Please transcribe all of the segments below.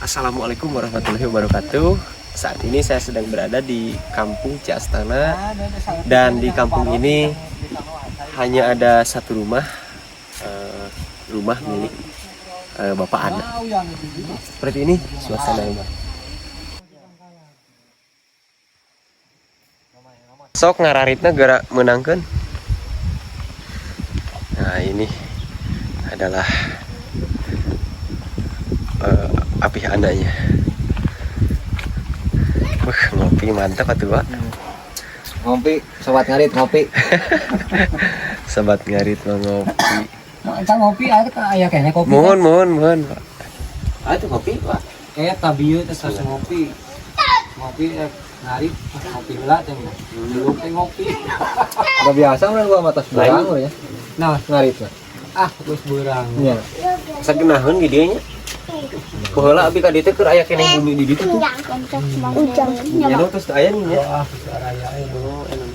Assalamualaikum warahmatullahi wabarakatuh. Saat ini saya sedang berada di Kampung Ciastana dan di kampung ini hanya ada satu rumah, rumah milik Bapak Ana. Seperti ini suasana rumah. Sok ngararitna geura meunangkeun. Nah, ini adalah apih anaknya. Wah, ngopi mantap atuh, Pak. Ngopi, sobat ngarit ngopi. Sobat ngarit mah ngopi. Eta ngopi aya aya keneh kopi. Mohon, mohon, mohon, Pak. Ah, itu kopi, Pak. Eta bieu teh tos ngopi. Ngopi ngarit ngopi heula teh. Dulu teh ngopi. Udah biasa mah gua mah tos Lain. beurang ya. Nah, Ngarit mah. ah geus beurang. Iya. Sagenaheun di dieu nya. Baheula abi ka dieu teh keur aya keneh bumi di ditu tuh. Ujang. Nya terus teu aya nya. Wah, geus araya Oh, enak.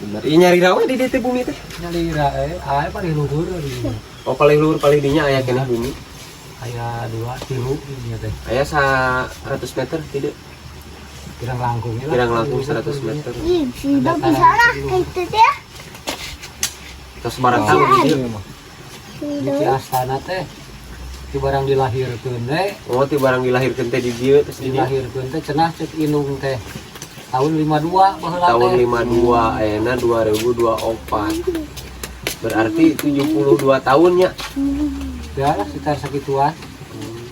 Bener. Ieu nyari rawa di dieu teh bumi teh. Nyalira aya paling luhur di. Oh, paling luhur paling dinya aya keneh bumi. Aya dua tilu dinya teh. Aya 100 meter tidak? Kirang langkung lah. Kirang langkung 100 meter. Ih, si babi salah kayak itu teh. Terus barang tahu di dieu. Di Ciastana teh di barang dilahirkeun teh, Oh, ti barang dilahirkeun teh di dieu terus di dieu. Dilahirkeun teh cenah cek indung teh tahun 52 baheula Tahun teh. 52, ayeuna 2024. Berarti 72 tahun ya. Ya, sekitar segituan.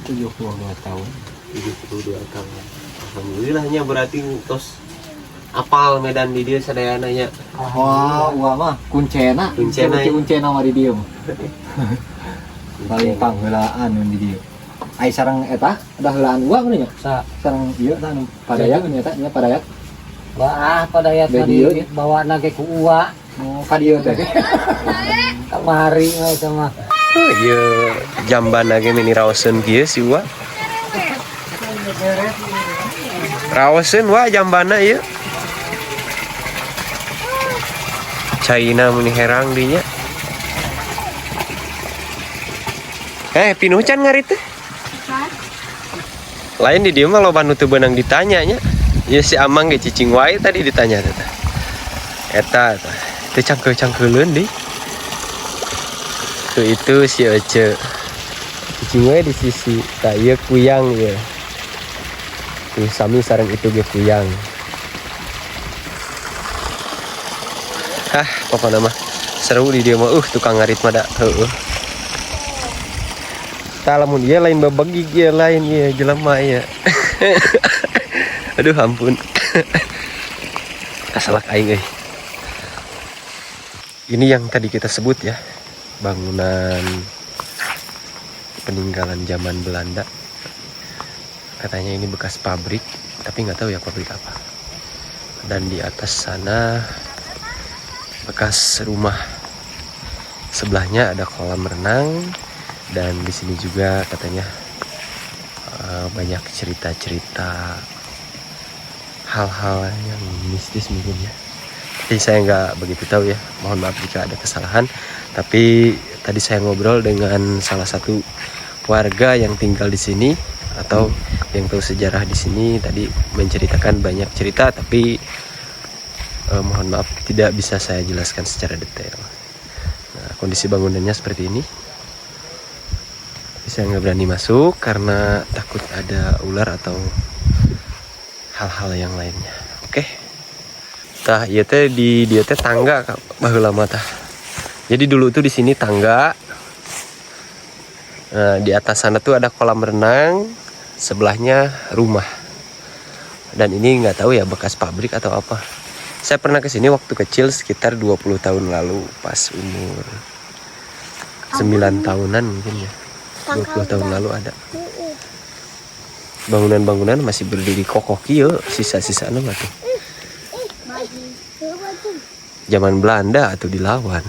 72 tahun. 72 tahun. Alhamdulillahnya berarti tos apal medan di dieu sadayana nya. Wah, wah mah kuncena. Kuncena, ya. Kuncena mah di dieu mah. Paling pangheulaan mun di dieu. Ai sareng eta ada heulaan uang nya. Sa Sareng ieu tah anu padayag nya eta nya padayag. Bah, padayat Beh, tadi dieu nya. Bawa ge ku uwa Oh, ka dieu teh. Kamari mah eta mah. Oh, ieu jamban ge mini raoseun kieu si Uwa. Raoseun wa jambana ieu. Caina meni herang dinya. Pinuh can ngarit teh? Lain di dieu mah loba nu teu beunang ditanya nya. Ya si Amang ge cicing wae tadi ditanya teh. Eta tah. Teu cangkeul-cangkeuleun deui. Tuh itu si Ece. Cicing wae di sisi. Tah ieu kuyang ieu. Tuh sami sareng itu ge kuyang. Hah, pokokna mah seru di dieu mah. Tukang ngarit mah da heueuh. Tah lamun ieu lain babegig ieu lain ieu jelema ieu. Aduh ampun. Kasalak aing euy. Ini yang tadi kita sebut ya, bangunan peninggalan zaman Belanda. Katanya ini bekas pabrik, tapi nggak tahu ya pabrik apa. Dan di atas sana bekas rumah. Sebelahnya ada kolam renang dan di sini juga katanya banyak cerita-cerita hal-hal yang mistis mungkin ya. Tapi saya nggak begitu tahu ya, mohon maaf jika ada kesalahan. Tapi tadi saya ngobrol dengan salah satu warga yang tinggal di sini atau yang tahu sejarah di sini, tadi menceritakan banyak cerita, tapi mohon maaf tidak bisa saya jelaskan secara detail. Nah, kondisi bangunannya seperti ini. Tapi saya nggak berani masuk karena takut ada ular atau hal-hal yang lainnya. Oke. Tah, ieu teh di dieu teh tangga baheula mah tah. Jadi dulu tuh di sini tangga. Nah, di atas sana tuh ada kolam renang, sebelahnya rumah. Dan ini nggak tahu ya bekas pabrik atau apa. Saya pernah kesini waktu kecil sekitar 20 tahun lalu, pas umur 9 tahunan mungkin ya. 20 tahun lalu ada. Bangunan-bangunan masih berdiri kokoh kieu, sisa-sisana mah tuh. Zaman Belanda atau dilawan.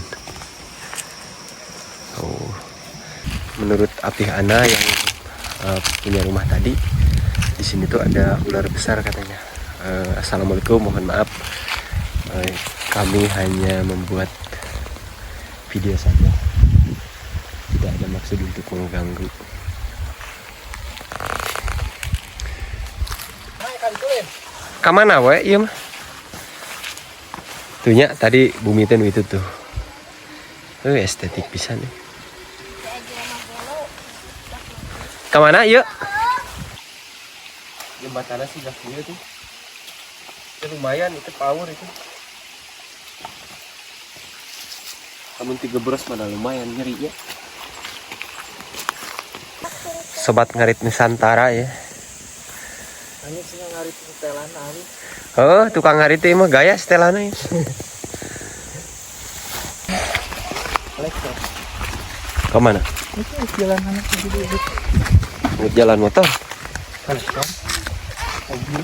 Oh. Menurut Apih Ana yang punya rumah tadi, di sini tuh ada ular besar katanya. Assalamualaikum, mohon maaf. Kami hanya membuat video saja. Tidak ada maksud untuk mengganggu. Kamana we ieu mah? Tuh nya, tadi bumi teh nu itu tuh. Estetik pisan nih. Kamana ieu? Jembatannya sih gak punya tuh. Itu lumayan, itu power itu. Kamu tiga beras mana lumayan nyeri ya. Sobat Ngarit Nusantara ya. Hanya sih ngarit setelan ari. Oh, tukang ngarit teh mah gaya setelannya ya. Kemana? Itu jalan anak gitu. Jalan motor. Kolektor. Mobil.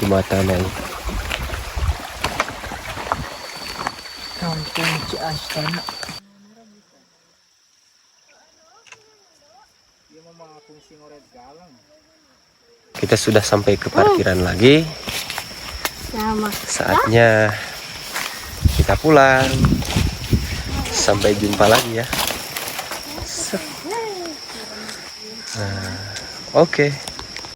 Jembatan ini. Kampung Ciastana. Dia mau fungsi ngoret galang. Kita sudah sampai ke parkiran lagi. Sama. Saatnya kita pulang. Sampai jumpa lagi ya. Set. Nah, oke.